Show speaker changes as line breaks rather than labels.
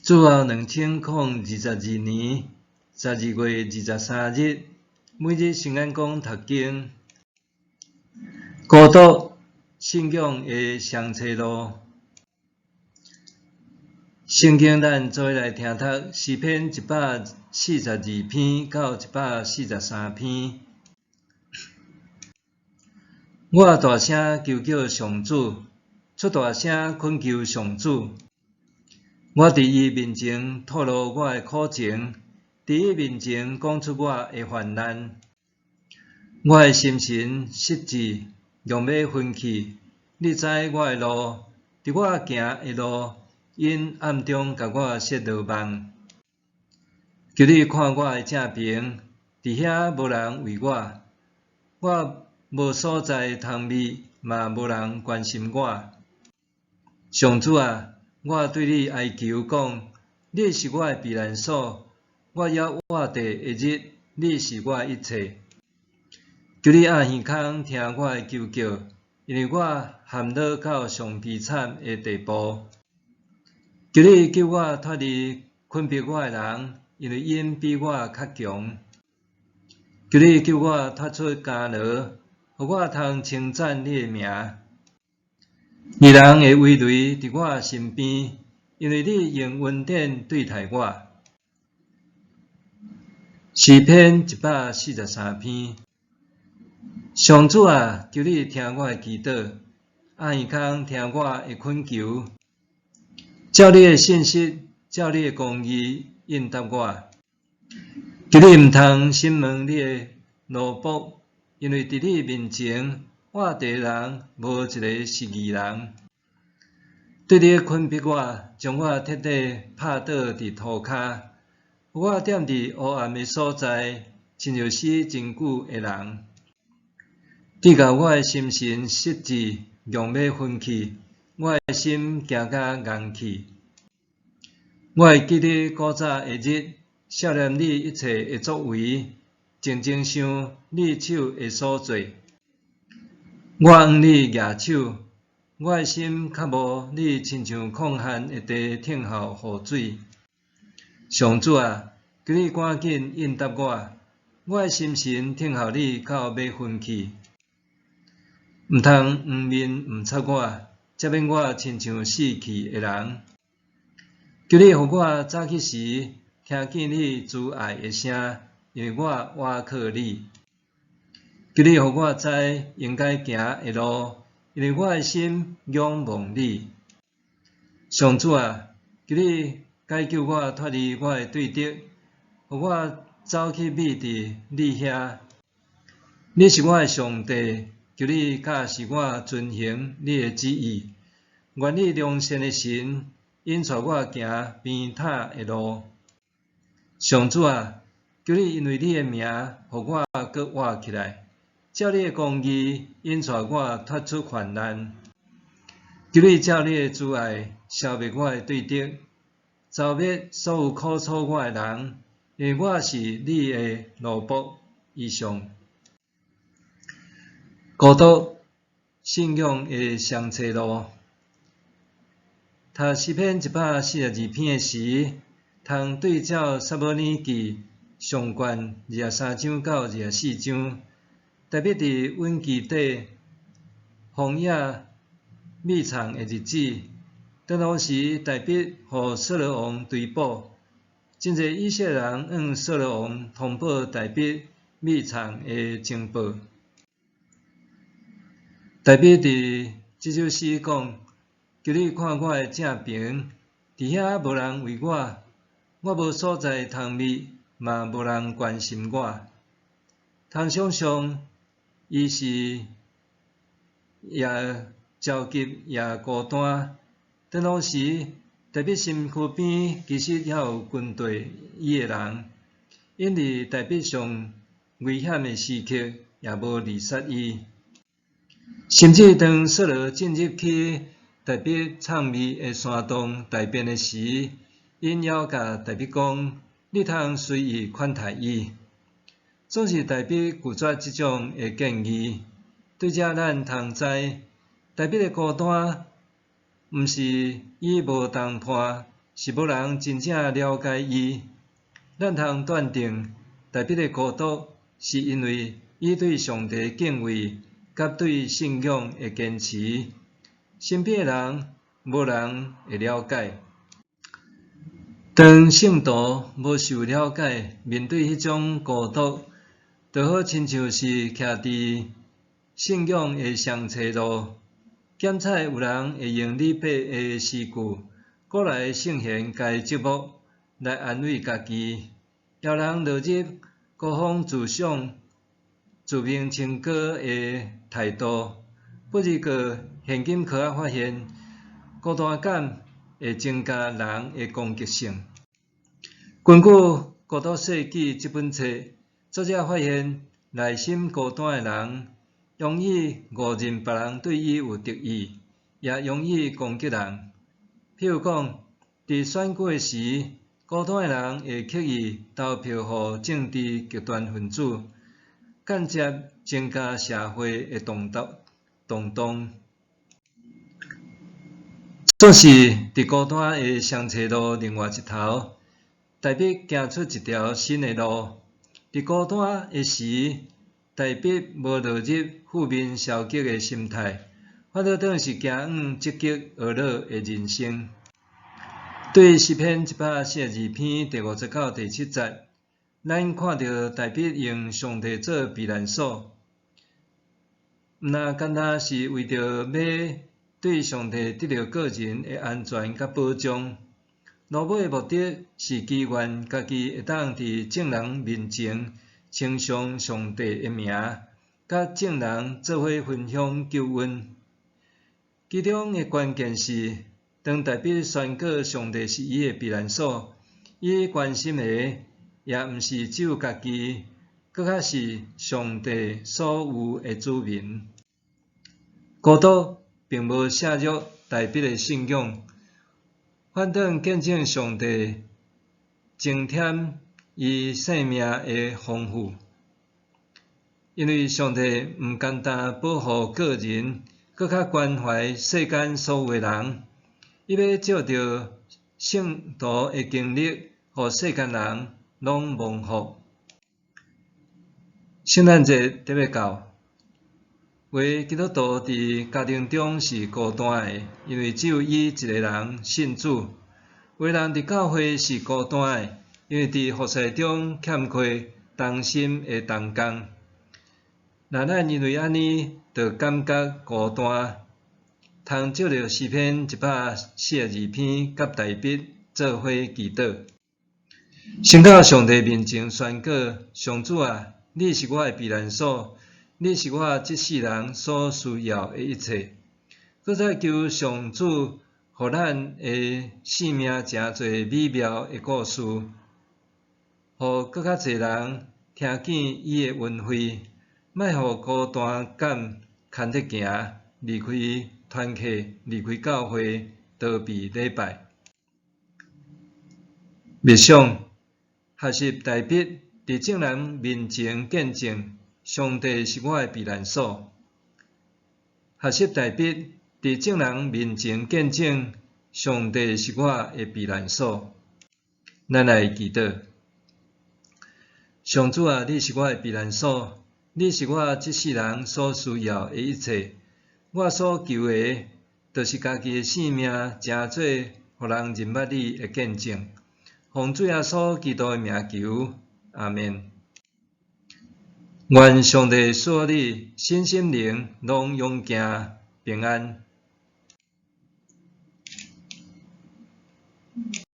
主後2022年12月23日，每日聖安講讀經，孤獨信仰的雙冊路。聖經咱做伙來聽讀詩篇142篇到143篇。我大聲求叫上主，出大聲懇求上主。我佇伊面前吐露我的苦情，佇伊面前講出我的患難。我的心神失志，強欲昏去。你知我的路，佇我行的路，𪜶暗中共我設羅網。求你看我的正爿，佇遐無人為我，我無所在通覕，嘛無人關心我。上主啊，我對你哀求講，你是我的避難所，我猶活著的日，你是我的一切。求你掩耳孔聽我的求叫，因為我陷落到上悲慘的地步。求你救我脫離困迫我的人，因為𪜶比我較強。求你救我脫出監牢，予我通稱讚你的名。義人的威雷佇我身邊，因為你用恩典對待我。詩篇143篇。上主啊，求你聽我的祈禱，掩耳孔聽我的懇求。照你的信實，照你的公義應答我。求你毋通審問你的奴僕，因為佇你面前，活著的人無一个是義人。對敵困迫我，將我徹底拍倒佇塗跤，予我踮佇黑暗的所在，親像死真久的人。直到我的心神失志，強欲昏去，我的心驚甲硬去。我會記得古早的日，數念你一切的作為，靜靜想你手的所做。我向你舉手，我的心渴慕你親像曠旱的地等候雨水。上主啊，求你趕緊應答我，我的心神等候你到欲昏去。毋通黃面毋插我，赦免我親像死去的人。求你予我早起時聽見你慈愛的聲，因為我倚靠你。求你予我知應該行的路，因為我的心仰望你。上主啊，求你解救我脫離我的對敵，予我走去覕佇你遐。你是我的上帝，求你教示我遵行你的旨意。願你良善的神引帶我行平坦的路。上主啊，求你因為你的名，予我閣活起來。照你的公義引帶我脫出患難。求你照你的慈愛消滅我的對敵，剿滅所有苦楚我的人，因為我是你的奴僕。以上。孤獨信仰的雙冊路。讀詩篇142篇的時，通對照撒母耳記上卷23章到24章，大衛佇遠基底荒野覕藏的日子，當當時大衛予掃羅王追捕，真濟以色列人向掃羅王通報大衛覕藏的情報。大衛佇這首詩講：求你看我的正爿，佇遐無人為我，我無所在通覕，嘛無人關心我。通想像，伊是也焦急也孤單。當當時，大衛身軀邊其實猶有跟綴伊的人，𪜶佇大衛上危險的時刻，也無離殺伊。甚至當掃羅進入去大衛藏覕的山洞大便的時，𪜶猶共大衛講：你通隨意款待伊。總是大衛拒絕這種的建議。對這咱通知，大衛的孤單，毋是伊無同伴，是無人真正了解伊。咱通斷定，大衛的孤獨是因為伊對上帝敬畏佮對信仰的堅持，身邊的人無人會了解。當聖徒無受了解，面對彼種孤獨，就好親像是徛佇信仰的雙岔路，檢採有人會用李白的詩句，古來聖賢皆寂寞，來安慰家己。予人落入孤芳自賞、自命清高的態度。不過，現今科學發現，孤單感會增加人的攻擊性。根據《孤獨世紀》這本冊，作者發現內心孤單的人，容易誤認別人對伊有敵意，也容易攻擊人。譬如講，佇選舉時，孤單的人會刻意投票予政治極端分子，間接增加社會的動盪。動盪。總是佇孤單的雙岔路另外一頭，大衛行出一條新的路。佇孤單的時，大衛無落入負面消極的心態，反倒轉是行往積極樂的人生。對詩篇142篇第5節到第7節，咱看著大衛用上帝做避難所，毋若單單是為著欲對上帝得著個人的安全佮保障，落尾的目的是祈願家己會當佇眾人面前稱頌上帝的名，佮眾人做伙分享救恩。其中的關鍵是，當大衛宣告上帝是伊的避難所，伊關心的也毋是只有家己，閣較是上帝所有的子民。孤獨並無削弱大衛的信仰，反轉見證上帝增添伊生命的豐富。因為上帝毋單單保護個人，閣較關懷世間所有的人。伊欲藉著聖徒的經歷，予世間人攏蒙福。聖誕節特欲到，有的基督徒佇家庭中是孤單的，因為只有伊一个人信主；有的人佇教會是孤單的，因為佇服侍中欠缺同心的同工。若咱因為按呢，就感覺孤單，通借著詩篇142篇佮大衛做伙祈禱，先到上帝面前宣告：上主啊，你是我的避難所，你是我這世人所需要的一切。閣再求上主，予咱的生命成做美妙的故事，予閣較濟人聽見伊的恩惠，莫予孤單感牽著行，離開團契，離開教會，逃避禮拜。默想，學習大衛佇眾人面前見證，上帝是我的避難所。學習大衛佇眾人面前見證，上帝是我的避難所。咱來祈禱。上主啊，你是我的避難所，你是我這世人所需要的一切。我所求的，就是家己的生命，成做予人認捌你的見證。奉主耶穌基督的名求，阿們。願上帝賜予你身心靈攏勇健平安。